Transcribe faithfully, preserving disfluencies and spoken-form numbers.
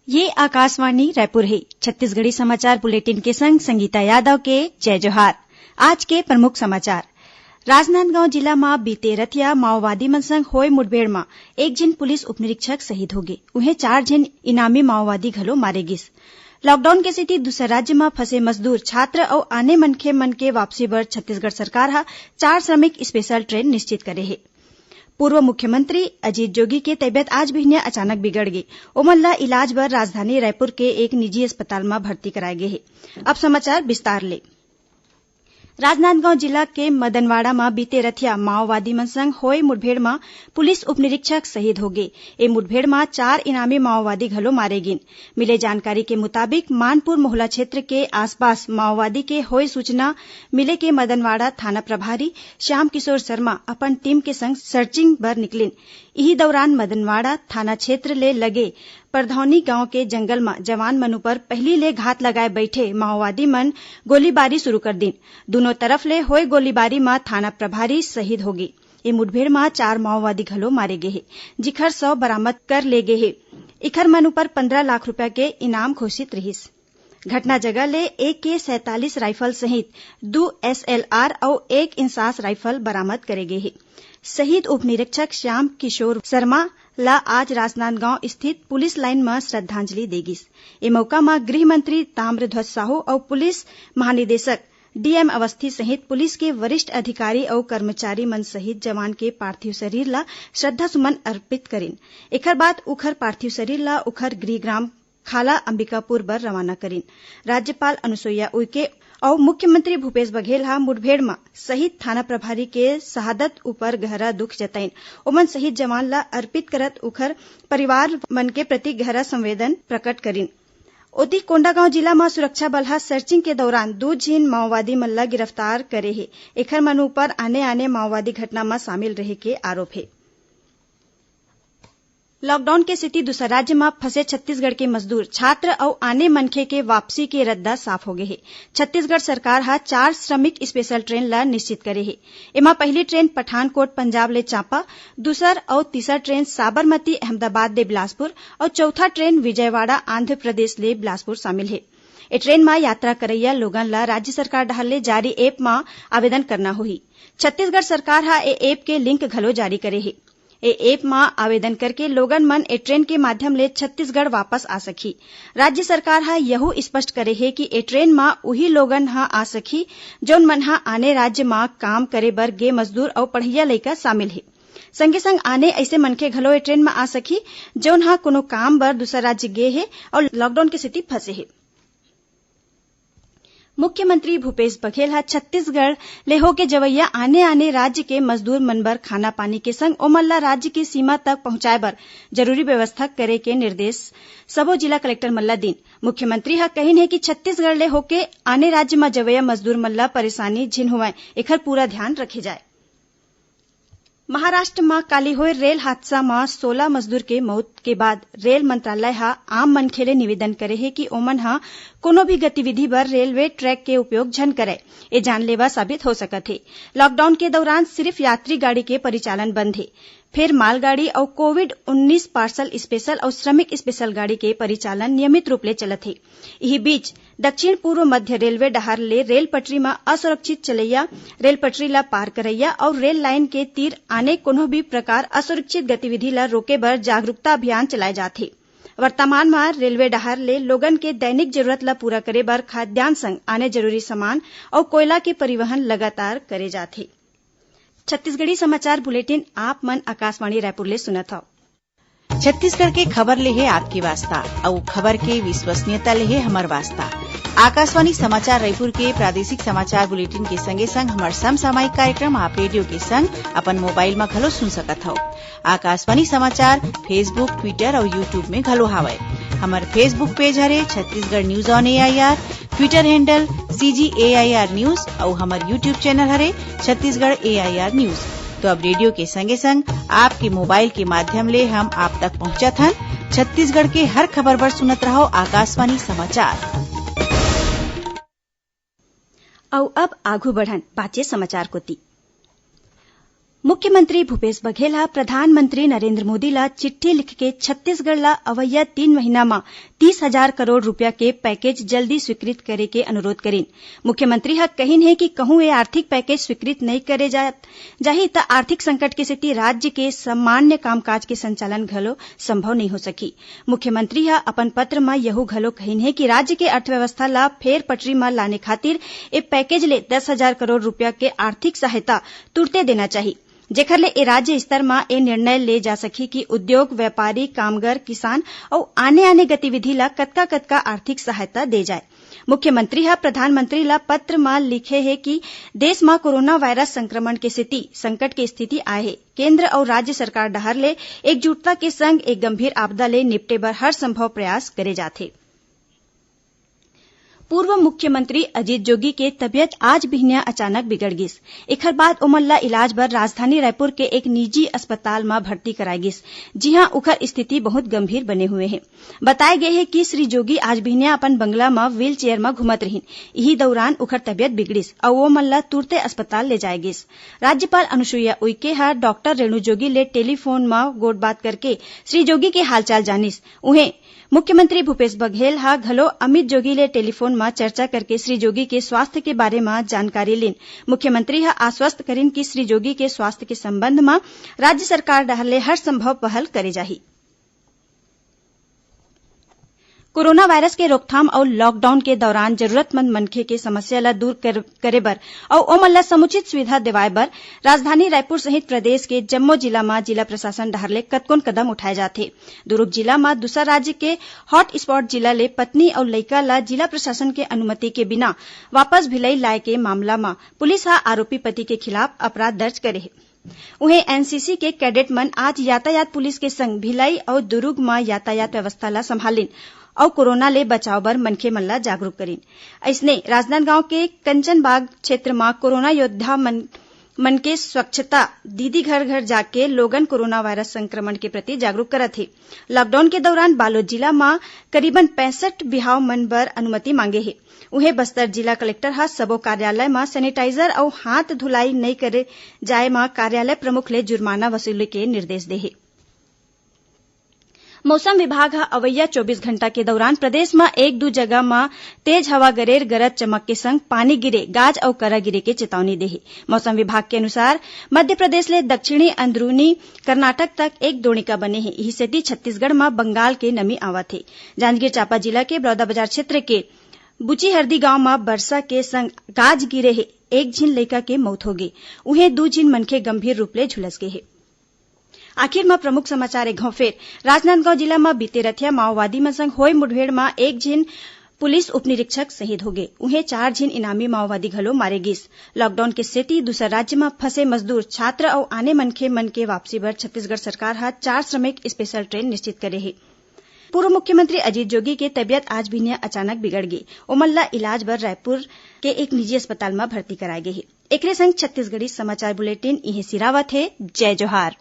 ये आकाशवाणी रायपुर हे। छत्तीसगढ़ी समाचार बुलेटिन के संग संगीता यादव के जय जोहार। आज के प्रमुख समाचार। राजनांदगांव जिला म बीते रथिया माओवादी मन संग होय मुठभेड़ म एक झिन पुलिस उपनिरीक्षक शहीद होगे, उहें चार झिन इनामी माओवादी घलो मारे गिस। लॉकडाउन के सेती दूसर राज्य म फंसे मजदूर, छात्र अउ आने मनखे मन के वापसी बर छत्तीसगढ़ सरकार ह चार श्रमिक स्पेशल ट्रेन निश्चित करे हे। पूर्व मुख्यमंत्री अजीत जोगी के तबियत आज बिहनिया अचानक बिगड़ गे। ओमन ल इलाज बर राजधानी रायपुर के एक निजी अस्पताल म भर्ती कराए गे हे। अब समाचार विस्तार ले। राजनांदगांव जिला के मदनवाड़ा म बीते रथिया माओवादी मन संग होय मुठभेड़ म पुलिस उपनिरीक्षक शहीद होगे। ए मुठभेड़ म चार इनामी माओवादी घलो मारे गिन। मिले जानकारी के मुताबिक, मानपुर मोहला क्षेत्र के आसपास माओवादी के होय सूचना मिले के मदनवाड़ा थाना प्रभारी श्याम किशोर शर्मा अपन टीम के संग सर्चिंग बर निकलिन। इही दौरान मदनवाड़ा थाना क्षेत्र ले लगे परधौनी गांव के जंगल म जवान मन उपर पहिली ले घात लगाए बइठे माओवादी मन गोलीबारी शुरू कर दिन। दूनों तरफ ले होय गोलीबारी म थाना प्रभारी शहीद होगे। ए मुठभेड़ म चार माओवादी घलो मारे गे हे, जिखर शव बरामद कर ले गे हे। इखर मन उपर पन्द्रह लाख रुपया के इनाम घोषित रिहिस। घटना जगह ले एके सैंतालीस राइफल सहित दू एसएलआर अउ एक इंसास राइफल बरामद करे गे हे। शहीद उपनिरीक्षक श्याम किशोर शर्मा ल आज राजनांदगांव स्थित पुलिस लाइन म श्रद्धांजलि दे गिस। ए मउका म गृह मंत्री ताम्रध्वज साहू अउ पुलिस महानिदेशक डीएम अवस्थी सहित पुलिस के वरिष्ठ अधिकारी अउ कर्मचारी मन शहीद जवान के पार्थिव शरीर ल श्रद्धा सुमन अर्पित करिन। एखर बाद उखर पार्थिव शरीर ल उखर गृहग्राम खाला अंबिकापुर बर रवाना करिन। राज्यपाल अनुसुईया उइके अउ मुख्यमंत्री भूपेश बघेल ह मुठभेड़ म शहीद थाना प्रभारी के शहादत उपर गहरा दुख जताइन। ओमन शहीद जवान ल अर्पित करत उखर परिवार मन के प्रति गहरा संवेदन प्रकट करिन। ओती कोंडागांव जिला म सुरक्षा बल ह सर्चिंग के दौरान दू झिन माओवादी मन ल गिरफ्तार करे हे। एखर मन उपर आने-आने माओवादी घटना म शामिल रहे के आरोप हे। लॉकडाउन के सेती दूसर राज्य म फंसे छत्तीसगढ़ के मजदूर, छात्र अउ आने मनखे के वापसी के रद्दा साफ होगे हे। छत्तीसगढ़ सरकार ह चार श्रमिक स्पेशल ट्रेन ल निश्चित करे हे। एमा पहिली ट्रेन पठानकोट पंजाब ले चांपा, दूसर अउ तीसर ट्रेन साबरमती अहमदाबाद ले बिलासपुर अउ चौथा ट्रेन विजयवाड़ा आंध्र प्रदेश ले बिलासपुर शामिल हे। ए ट्रेन म यात्रा करइया लोगन ल राज्य सरकार डहार ले जारी ऐप म आवेदन करना होही। छत्तीसगढ़ सरकार ह ए ऐप के लिंक घलो जारी करे हे। ए ऐप म आवेदन करके लोगन मन ए ट्रेन के माध्यम ले छत्तीसगढ़ वापस आ सकही। राज्य सरकार ह यहू स्पष्ट करे हे कि ए ट्रेन म उही लोगन ह आ सकही, जउन मन ह आने राज्य म काम करे बर गे मजदूर अउ पढ़इया लइका शामिल हे। संगे संग आने अइसे मनखे घलो ए ट्रेन म आ सकही, जउन ह कोनो काम बर दूसर राज्य गे हे अउ लॉकडाउन के सेती फंसे हे। मुख्यमंत्री भूपेश बघेल ह छत्तीसगढ़ ले होके जवइया आने-आने राज्य के मजदूर मन बर खाना पानी के संग ओमन ला राज्य के सीमा तक पहुंचाए बर जरूरी व्यवस्था करे के निर्देश सबो जिला कलेक्टर मन ला दीन। मुख्यमंत्री ह कहिन हे कि छत्तीसगढ़ ले होके आने राज्य म जवइया मजदूर मन ला परेशानी झिन होवय, एखर पूरा ध्यान रखे जाए। महाराष्ट्र म काली होए रेल हादसा म सोला मजदूर के मउत के बाद रेल मंत्रालय ह आम मनखे ले निवेदन करे हे कि ओमन ह कोनो भी गतिविधि बर रेलवे ट्रैक के उपयोग झन करय। ए जानलेवा साबित हो सकत हे। लॉकडाउन के दौरान सिरिफ यात्री गाड़ी के परिचालन बंद हे, फेर मालगाड़ी अउ कोविड उन्नीस पार्सल स्पेशल अउ श्रमिक स्पेशल गाड़ी के परिचालन नियमित रूप ले चलत हे। इही बीच, दक्षिण पूर्व मध्य रेलवे डहार ले रेल पटरी म असुरक्षित चलइया, रेल पटरी ल पार करइया अउ रेल लाइन के तीर आने कोनो भी प्रकार असुरक्षित गतिविधि ल रोके बर जागरूकता अभियान चलाए जात हे। वर्तमान म रेलवे डहार ले लोगन के दैनिक जरूरत ल पूरा करे बर खाद्यान्न संग आने जरूरी सामान अउ कोयला के परिवहन लगातार करे जात हे। छत्तीसगढ़ी समाचार बुलेटिन आप मन आकाशवाणी रायपुर ले सुनत हव। छत्तीसगढ़ के खबर ले हे आपके वास्ता, अउ खबर के विश्वसनीयता ले हे हमर वास्ता। आकाशवाणी समाचार रायपुर के प्रादेशिक समाचार बुलेटिन के संगे संग हमर समसामयिक कार्यक्रम आप रेडियो के संग अपन मोबाइल म घलो सुन सकत हव। आकाशवाणी समाचार Facebook, Twitter अउ YouTube में घलो हावय। हमर Facebook पेज हरे Chhattisgarh news on AIR, Twitter handle CG AIR news अउ हमर YouTube चैनल हरे छत्तीसगढ़ एआईआर न्यूज। तो अब रेडियो के संगे संग आपके मोबाइल के माध्यम ले हम आप तक पहुंचत हन। छत्तीसगढ़ के हर खबर बर सुनत रहव आकाशवाणी समाचार। अउ अब आघू बढ़न बाचे समाचार कोति। मुख्यमंत्री भूपेश बघेल ह प्रधानमंत्री नरेंद्र मोदी ल चिट्ठी लिखके छत्तीसगढ़ ल अवइया तीन महीना म तीस हजार करोड़ रूपिया के पैकेज जल्दी स्वीकृत करे के अनुरोध करिन। मुख्यमंत्री ह कहिन हे कि कहूं ए आर्थिक पैकेज स्वीकृत नइ करे जात जाही, त आर्थिक संकट के सेती राज्य के सामान्य कामकाज के संचालन घलो संभव नइ हो सकही। मुख्यमंत्री ह अपन पत्र म यहू घलो कहिन हे कि राज्य के अर्थव्यवस्था ल फेर पटरी म लाने खातिर ए पैकेज ले दस हजार करोड़ रूपिया के आर्थिक सहायता तुरते देना चाही, जेखर ले ए राज्य स्तर म ए निर्णय ले जा सकही कि उद्योग, व्यापारी, कामगर, किसान अउ आने-आने गतिविधि ल कतका-कतका आर्थिक सहायता दे जाए। मुख्यमंत्री ह प्रधानमंत्री ल पत्र म लिखे हे कि देश म कोरोना वायरस संक्रमण के सेती संकट के स्थिति आए हे। केंद्र अउ राज्य सरकार डहार ले एकजुटता के संग ए गंभीर आपदा ले निपटे बर हर संभव प्रयास करे जाथे। पूर्व मुख्यमंत्री अजीत जोगी के तबियत आज बिहनिया अचानक बिगड़ गिस। एखर बाद ओमन ल इलाज बर राजधानी रायपुर के एक निजी अस्पताल म भर्ती कराय गिस, जिहां उखर स्थिति बहुत गंभीर बने हुए हे। बताय गे हे कि श्री जोगी आज बिहनिया अपन बंगला म व्हील चेयर म घूमत रहिन। इही दौरान उखर तबियत बिगड़िस अउ ओमन ल तुरते अस्पताल ले जाय गिस। राज्यपाल अनुसुईया उइके ह डॉक्टर रेणु जोगी ले टेलीफोन म गोठबात करके श्री जोगी के हालचाल जानिस। उहें, मुख्यमंत्री भूपेश बघेल ह घलो अमित जोगी ले टेलीफोन म चर्चा करके श्री जोगी के स्वास्थ्य के बारे म जानकारी लीन। मुख्यमंत्री ह आश्वस्त करिन कि श्री जोगी के स्वास्थ्य के संबंध म राज्य सरकार डहार ले हर संभव पहल करे जाही। कोरोना वायरस के रोकथाम अउ लॉकडाउन के दौरान जरूरतमंद मनखे के समस्या ल दूर कर, करे बर अउ ओमन ल समुचित सुविधा देवाय बर राजधानी रायपुर सहित प्रदेश के जम्मो जिला म जिला प्रशासन डहार ले कतकोन कदम उठाए जाथे। दुरूग जिला म दूसर राज्य के हॉट स्पॉट जिला ले पत्नी अउ लइका ल जिला प्रशासन के अनुमति के बिना वापस भिलई लाए के मामला म पुलिस ह आरोपी पति के खिलाफ अपराध दर्ज करे हे। उहें, एनसीसी के कैडेट मन आज यातायात पुलिस के संग भिलाई अउ दुरूग म यातायात व्यवस्था ल संभालिन अउ कोरोना ले बचाव बर मनखे मन ल जागरूक करिन। अइसने, राजनांदगांव के कंचनबाग क्षेत्र म कोरोना योद्धा मन, मन के स्वच्छता दीदी घर घर जाके लोगन कोरोना वायरस संक्रमण के प्रति जागरूक करत हे। लॉकडाउन के दौरान बालोद जिला म करीबन पैंसठ बिहाव मन बर अनुमति मांगे हे। उहें, बस्तर जिला कलेक्टर ह सबो कार्यालय म सैनिटाइजर अउ हाथ धुलाई नइ करे जाए म कार्यालय प्रमुख ले जुर्माना वसूले के निर्देश दे हे। मौसम विभाग ह अवइया चौबीस घंटा के दौरान प्रदेश म एक दू जगह म तेज हवा गरेर गरज चमक के संग पानी गिरे, गाज अउ करा गिरे के चेतावनी दे हे। मौसम विभाग के अनुसार, मध्य प्रदेश ले दक्षिणी अंदरूनी कर्नाटक तक एक द्रोणिका बने हे। इही सेती छत्तीसगढ़ म बंगाल के नमी आवत हे। जांजगीर चांपा जिला के बलौदाबाजार क्षेत्र के बुचीहरदी गांव म बरसा के संग गाज गिरे हे, एक झिन लइका के मौत होगे। उहें, दू झिन मनखे गंभीर रूप ले झुलस गे हे। आखिर म प्रमुख समाचार एक घौं फेर। राजनांदगांव जिला म बीते रथिया माओवादी मन संग होय मुठभेड़ म एक झिन पुलिस उपनिरीक्षक शहीद होगे। उहें, चार झिन इनामी माओवादी घलो मारे गिस। लॉकडाउन के सेती दूसर राज्य म फंसे मजदूर, छात्र अउ आने मनखे मन के वापसी बर छत्तीसगढ़ सरकार ह चार श्रमिक स्पेशल ट्रेन निश्चित करे हे। पूर्व मुख्यमंत्री अजीत जोगी के तबियत आज बिहनिया अचानक बिगड़ गे। ओमन ल इलाज बर रायपुर के एक निजी अस्पताल म भर्ती कराय गे हे। एकरे संग छत्तीसगढ़ी समाचार बुलेटिन इहें सिरावत हे। जय जोहार।